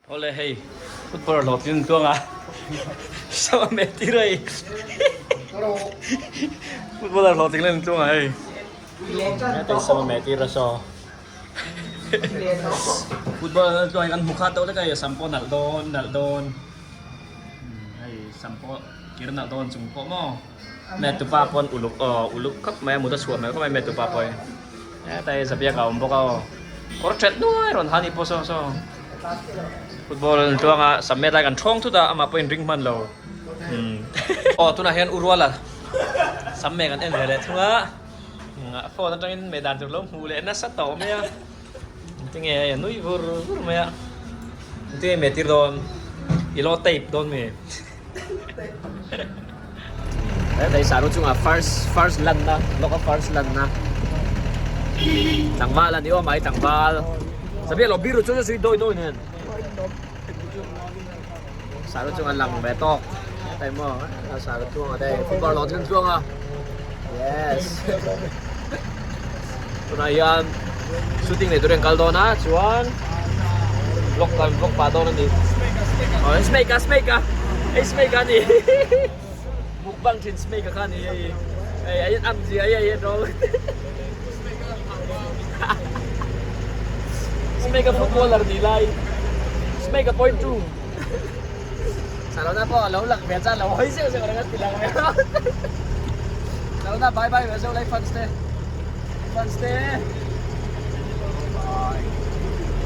Awle hei footballer hlawhtlin tluanga saw a meh tir a hei footballer hlawhtling len tluanga hei heta saw a meh tir a saw footballer tluanga hi kan hmu khat deuh lek a hei sam pawh nalh dawn nalh dawn hei sam pawh kir nalh dawn chung pawh maw meh tupa pawn uluk aw uluk khawp mai a mut a chhuah hmel khawp mai meh tupa pawh hi heta hi zabiak a awm bawk a aw kawr that nuai rawn ha ni pawh saw saw football an tluang a sam met lai kan thawng thut a amah pawhin ring hman lo aw tunah hian u ruala sam meh kan en ve leh thung a phone atangin meh dan tur lo hmuh leh nasa tawh mai a tinge hei a nui vur vur mai a tinge meh tir dawn i lo tape dawn mi Hei saru chungah first first lanna block a first lanna tlangval a ni awm mai tlangval sabia lo biru chu chu dawi dawi nen saru chunga lang ve tawk hetai maw saru chunga te football lo thlen tluang a yes tunah hian shooting nei turin kal dawn a chuan vlog kan vlog pah dawn a ni aw snake a snake a hei snake a ni mukbang thin snake a kha a ni hei hei a in ang zia hei hei ro snake a footballer ni lai snake a point two Salona pawh a lo lang ve chuan lo hawi zeuh zeuh reng a ti lang ve a Salona bye bye ve zeuh lai fans te fans te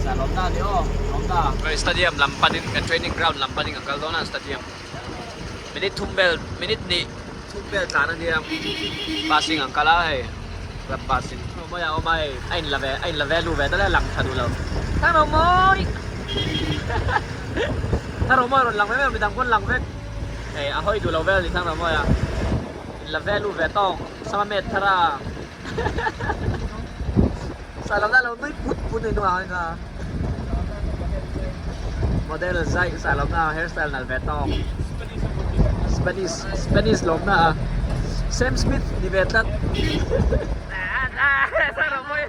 Salona ni aw Salona Stadium lam panin kan training ground lam panin kan kal dawn a stadium minute thum vel minute hnih thum vel tlan a nia passing an kal a hei club passing mawi a awm a hei a in la ve a in la value ve tal a lang tha duh lo thang lo mawi. Thang Romawi rawn lang ve mai midang pawn lang vek hei a hawi duh lo vel a ni Thang Romawi a in la value ve tawk sama met thar a sa lam na lo nui put put ni hnungah khan kha model zai sa lam na hairstyle nalh ve tawk Spanish Spanish lawm na a Sam Smith ni ve tlat Thang Romawi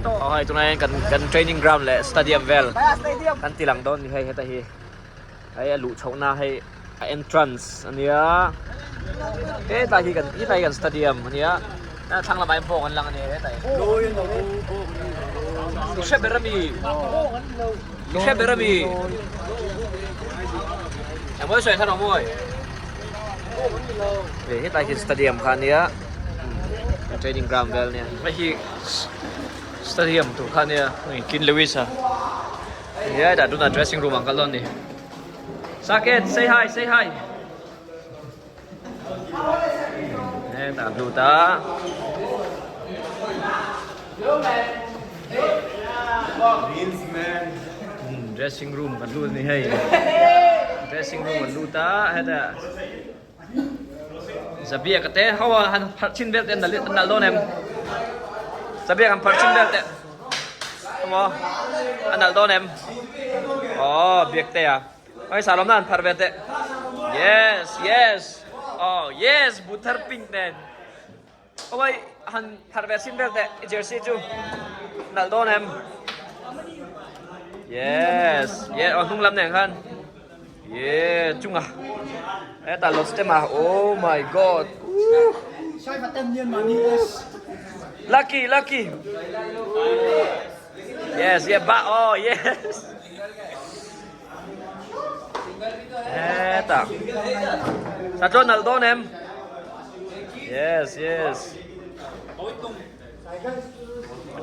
Aw hei tunah hian kan kan training ground leh stadium vel kan ti lang dawn ni hei heta hi hei a luh chhohna hei a entrance a nia hetlai hi kan hetlai hi kan stadium a nia a thlang lamah hian bawng an lang a ni hetlai hi i hre ber ami i hre ber ami engmaw i sawi thar ang mawi. Hei hetlai hi stadium kha ania training ground vel ania hei hi stadium tur kha ania hei kin lewis a he dah tunah dressing room ah an kal dawn a ni saket say hi say hi hetah an lut a. Dressing room kan lut a ni hei dressing room an lut a heta Zabia ka te ho a han pharh chin vel te an nalh dawn em Zabia kan pharh chin vel te emaw a nalh dawn em aw biak te a hei salawmna han pharh ve teh yes yes aw yes butter pink nen. Awai han pharh ve sin vel teh i jersey chu nalh dawn em yes yeah aw hnung lam nen khan yeah chunga hetah lo step a oh my god lucky lucky yes yeah ba oh yes Hetah. Sa nalh dawn em? Yes, yes.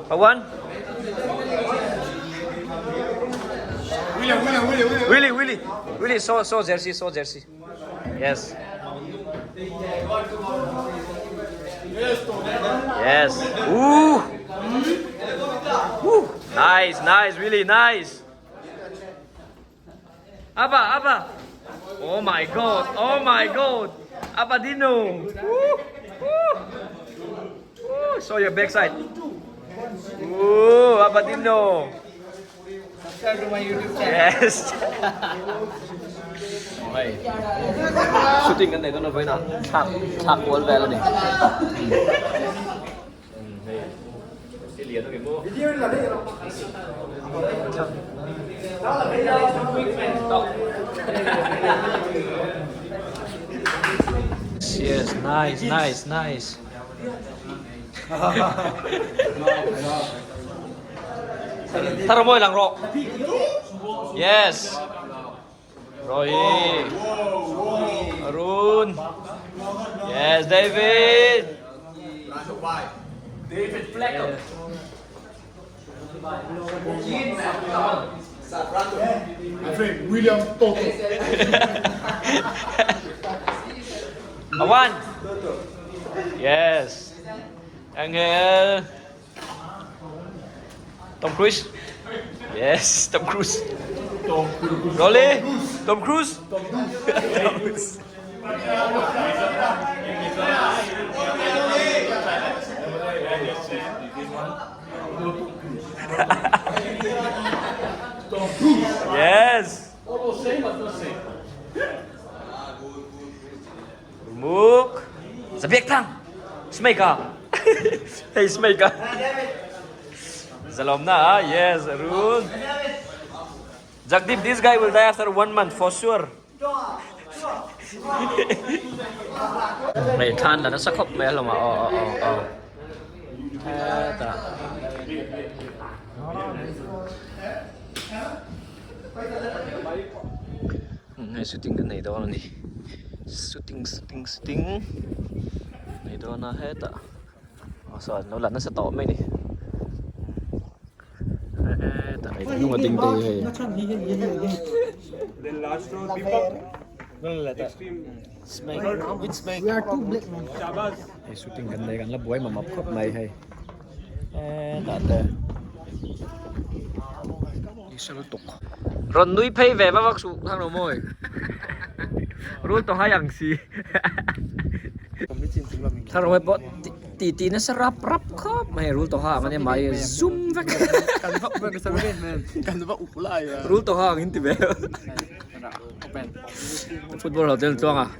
Pawan? William, William, William, William. Willie, Willie. Willie, so, so jersey, so jersey. Yes. Yes. Ooh. Ooh. Nice, nice, really nice. Apa, apa? Oh my god, oh my god. Apa Dino? Woo, woo. Woo, show your backside. Woo, Apa Dino. Subscribe to my YouTube channel. Yes. Hei. Shooting kan nei dawn a vawiin ah thlak thlak kual vel a ni. Hei. lian a maw. Yes, nice, nice, nice. Thar mawi lang rawh. Yes. Roy. Arun. Yes, David. David Flecker. My friend William Toto. Awan. Yes. Angel. Tom Cruise. Yes, Tom Cruise. Tom Cruise. Rolly. Tom Cruise. Tom Cruise. Yes. Muk. Zabiak thang. Smeka. Hey Smeka. Zalom na ah. Yes, Arun. Jagdeep, this guy will die after one month for sure. Mei thlan la nasa khawp mai a hlawm a aw aw aw aw hetah hei shooting kan nei dawn a ni shooting shooting shooting nei dawn a hetah aw saw an lo la nasa tawh mai a ni. Hnung a ding te hi hei. Hei shooting kan nei kan la buai mamap khawp mai hei hetah te rawn nui phei ve vak vak suh thang lo mawi rul tawh hai ang si thar hawi pawh Ti ti nasa rap rap khawp mai rul tawh ha ang ania mai zum vek Kan va up vek kan va up lai rul tawh ha ang in ti ve football hotel tluang a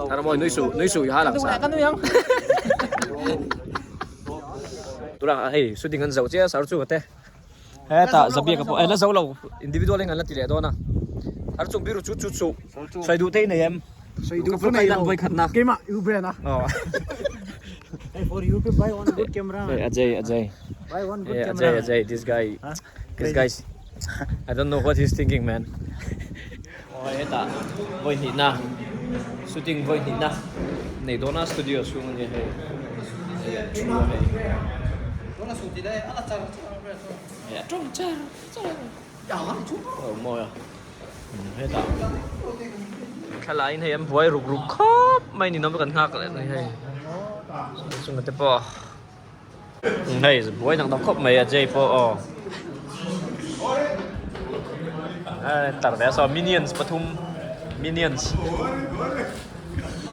thar mawi nui suh nui suh i ha lang sa tura hei shooting an zo chiah sar chu te hetah zabia ka pawh eh la zo lo individual in an la ti leh dawn a thar chung biru chu chu chu sawi duh te i nei em Sawi duh ka nei lo. Keimah U brand a. Hey, for you to buy one good camera. Hey, Ajay, Ajay. Buy one good Hey, camera. Ajay, Ajay, this guy, this guy's, I don't know what he's thinking, man. Oh, hetah vawi hnihna shooting vawi hnihna nei dawn a studio chhung a nia hei. Hei an thu a hei. Hei a tawng char char a. Oh, mawi a. Hetah thlalaiin hei an buai ruk ruk khawp mai ni nawm kan nghak leh mai hei chunga te pawh hei buai dang dang khawp mai a Jay pawh aw tar ve a saw minions pathum minions.